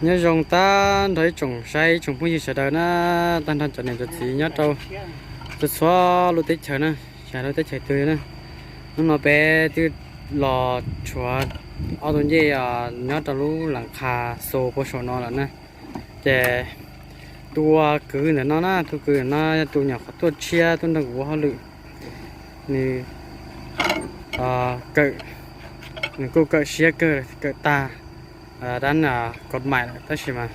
Nyob zoo tag nrho ib tsoom saib ib tsoom phooj ywg sawv daws na, tag nrho cov niam cov txiv nyob rau txhua txhua lub teb chaws na, tsis hais lub teb chaws twg na. Hnub no peb twb los tshuav ob tug ncej nyob rau lub las qha xu puag saum no lawm na. Ces tus uas kwv ntawm no na, tus kwv ntawm no yog tus nyuam qhuav tuaj tshiab tuaj nrog kuv ua hauj lwm. Nws kawm, nws kuj kawm siab kawg, kawm tag dab kod mais lawm tab sis mas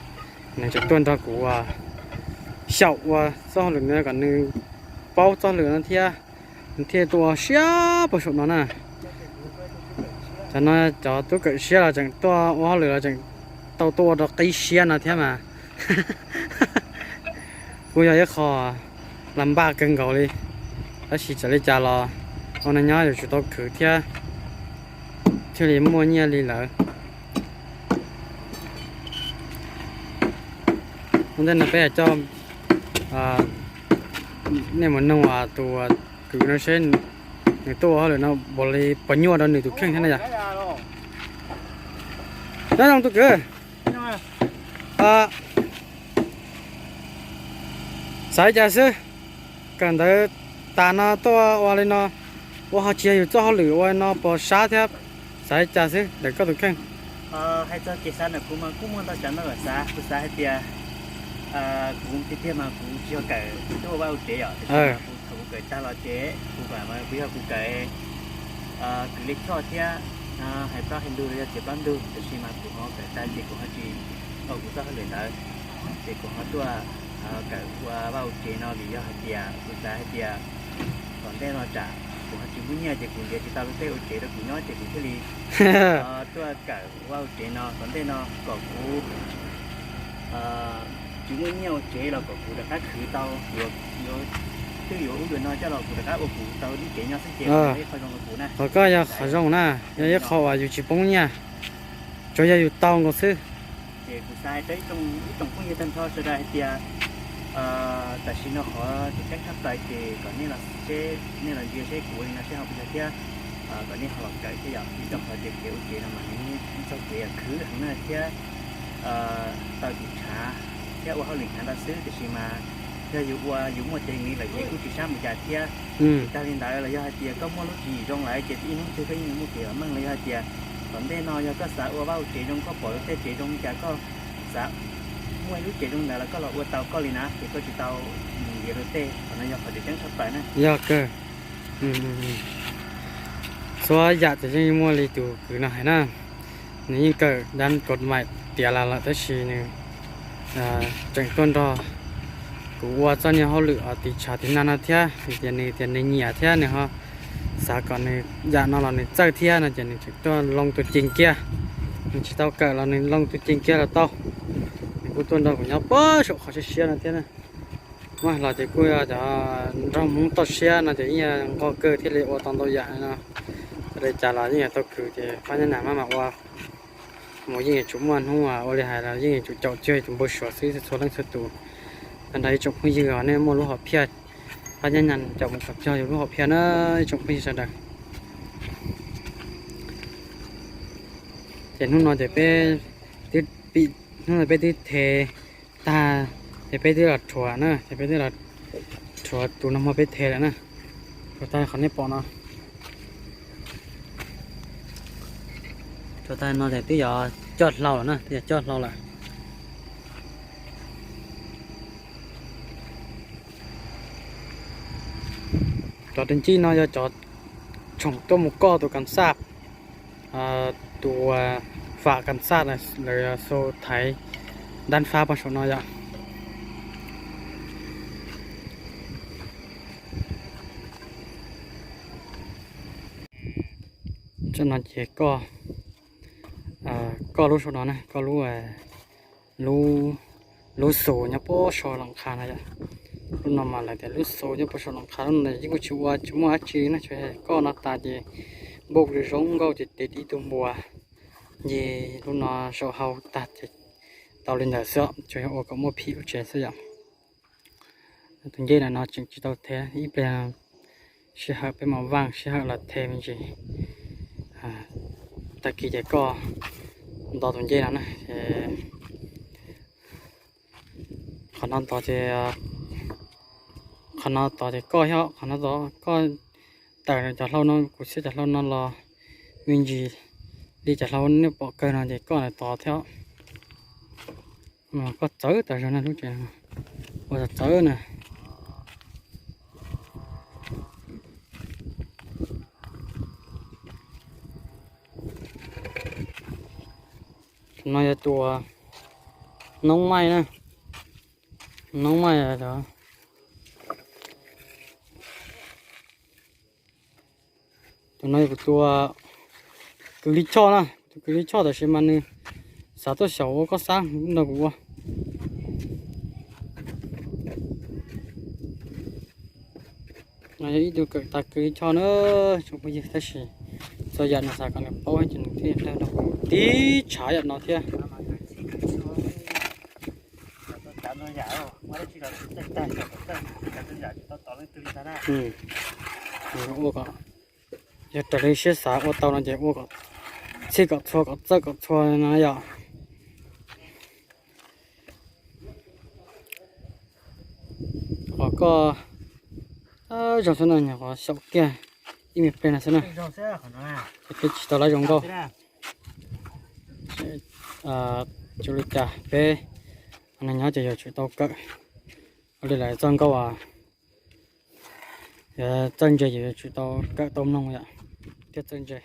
nws tseem tuaj nrog kuv ua, xyaum ua txoj hauj lwm no kom nws paub txoj hauj lwm no thiab, nws thiaj tuaj ua siab puag saum no na. Cov no cov tub kawm siab los tseem tuaj ua hauj lwm los tseem tau tuaj ua rau qib siab no thiab mas. Kuj yog ib qho las npaj kawg nkaus li, tab sis txawm li cas los ua neej nyob yuav tsum tau khwv thiab thiaj li muaj nyiaj li lawm. Ua ntej no peb coj nej mus noog tus kwv no seb nws tuaj ua hauj lwm no puas li puas nyuaj rau nws tus kheej thiab na yom. Nyob zoo tus kwv, xav li cas xwb? Kawm ntawv tas no tuaj ua li no, ua ho tsis yog yus txoj hauj lwm ua no puas sab thiab, xav li cas xwb ntawm koj tus kheej? Hais txog kev xav ntawm kuv mas kuj muaj ntau tsav ntau yam xav. Kuv xav hais tias kuv tiag tiag mas kuv tsis yog kawm tuaj ua vaj ua tsev yom, tiam sis mas kuv thaum kuv kawm tag los ces kuv vam mas kuv yog kuv kawm kwv li choj thiab hais plaub hais ntug los yog txiav plaub ntug, tiam sis mas kuv ho kawm tag ces kuv ho tsis ua kuv txoj hauj lwm ntawd, ces kuv ho tuaj kawm ua vaj ua tsev no vim yog hais tias kuv xav hais tias tom ntej no tsam kuv ho tsis muaj nyiaj ces kuv nrhiav tsis tau luag tej ua tsev rau kuv nyob ces kuv thiaj li tuaj kawm ua vaj ua tsev no tom ntej no kom kuv tsis muaj nyiaj ua tsev los kom kuv rov qab khwv tau, yuav twb yuav ub yuav no coj los kuv rov qab ua kuv tau lub tsev nyob xwb ces qhov zoo rau kuv na. Qhov koj yog qhov zoo na, yog ib qho uas yus tsis poob nyiaj, tsuas yog yus tau nkaus xwb. Ces kuv xav hais rau ib tsoom phooj ywg tag nrho sawv daws hais tias tam sim no qhov tseem ceeb tshaj plaws ces kom nej los ntsia seb kuv ua li no seb ho puas yog thiab, kom nej ho los kawm thiab yom, vim rau qhov tias kev ua tsev no mas nws yeej txog kev khwv heev na thiab tau tus tshav thiab ua hauj lwm hnyav ntawd xwb, tiam sis mas yog yus ua yus muaj tev li lawm ces kuj tsis sab mus cas thiab. Tsis tag li ntawd los yog hais tias koj muaj lub tswv yim zoo lawm ces ib hnub twg koj yeej muaj kev vam meej los yog hais tias tom ntej no yog koj xav ua vaj ua tsev zoo, koj pom luag tej tsev zoo li cas koj xav muaj ib lub tsev zoo ntawd los koj los ua tau koj li na, ces koj tsis tau mus ntiav luag tej, qhov no yog qhov tseem ceeb tshaj plaws na. Yog kawg. Txhua yam ces yeej muaj li tus kwv no hais na, nws yeej kawm dab kod mais tiav las lawm tab sis nws tseem tuaj nrog kuv ua txoj niag hauj lwm tiv tshav tiv nag no thiab, vim tias nws tias nws nyiam thiab nws ho xav kom nws yam no los nws txawj thiab no ces nws tseem tuaj loo tus cees kiag. Nws tsis tau kawm los nws loo tus cees kiag los tau. Nws kuj tuaj nrog kuv nyob puag saum qhov siab siab no thiab na. Muaj los ces kuj yog cov nraug Hmoob toj siab no ces yeej nqos kawg thiaj li ua tau ntau yam no. Txawm li cas los yeej yuav tau khwv ces phab nyab nas maj mam ua mus yeej yuav tsum muaj hnub ua li hais los yeej yuav tsum caum cuag tus npau suav xwb txhua leej txhua tus. Tag nrho ib tsoom phooj ywg nej muaj lub hom phiaj, phab nyab nas caum mus kom cuag yus lub hom phiaj na ib tsoom phooj ywg sawv daws. Ces hnub no ces peb twb, hnub no peb twb the tag, ces peb twb los rhuav na, ces peb twb los rhuav tus no hmo peb the lawm na. Rhuav tag qhov nej pom no, rhuav tag no ces twb yuav coj hlau lawm na, twb yuav coj hlau lawm. Cov dej ncij no yog cov tshoom tuaj mus koj tus kam xaj, tus fam kam xaj lawv xu thaiv dab fab pog saum no yom. Tsob no ces koj, koj lub saum no na, koj lub, lub, lub xus nyob puag saum las qha no yom. Lub no mas lawv tias lub xus nyob puag saum las qha, lub no yeej kuj tsis ua tsis muaj dab tsi na, tsuas koj no tas ces npauj zoo nkauj ces tes tib tug npua, ces lub no saum hau tag ces tau li ntawd xwb, tsuas yog ua kom muaj phim lub tsev xwb yom. Tus ncej no tseem tsis tau the, ib pliag sij hawm peb mam vaj sij hawm los the me ntsis. Tag kis ces koj nto tus ncej no na, ces No tod ces, qhov no tod ces koj thiab, qhov no tod koj tawm cov hlau no, kuv siab cov hlau no los me ntsis li cov hlau nej pom kawg no ces koj ntawm tod thiab. Koj txawv tas zog na lub tsev, ua txawv na. Tus no yog tus noob maij na, noob maij. Tus no yog kuv tus kws lij choj na, kuv tus kws lij choj tab sis mas nws xav tuaj xyaum ua koj xab nrog kuv ua. No yog ib tug kws tas kws lij choj na tsoom phooj ywg, tab sis txhua yam nws xav kom nws paub ces nws thiaj li nrog kuv tib tshav yam no thiab. Ua kom, yog raws li siab xav ua tau no ces ua kom txhij kom txhua kom txawj kom txhua no yom. Qhov koj zoo xwb no, nyuam qhuav xyaum kiag ib me pliag no xwb na, ces peb tsis tau lab zoo nkauj. Tsis ua li cas, peb neeg nyob ces yuav tsum tau kawm. Ua li lawv txoj nkauj, txawj ntse ces yuav tsum tau kawm tau mloog yom, thiaj txawj ntse.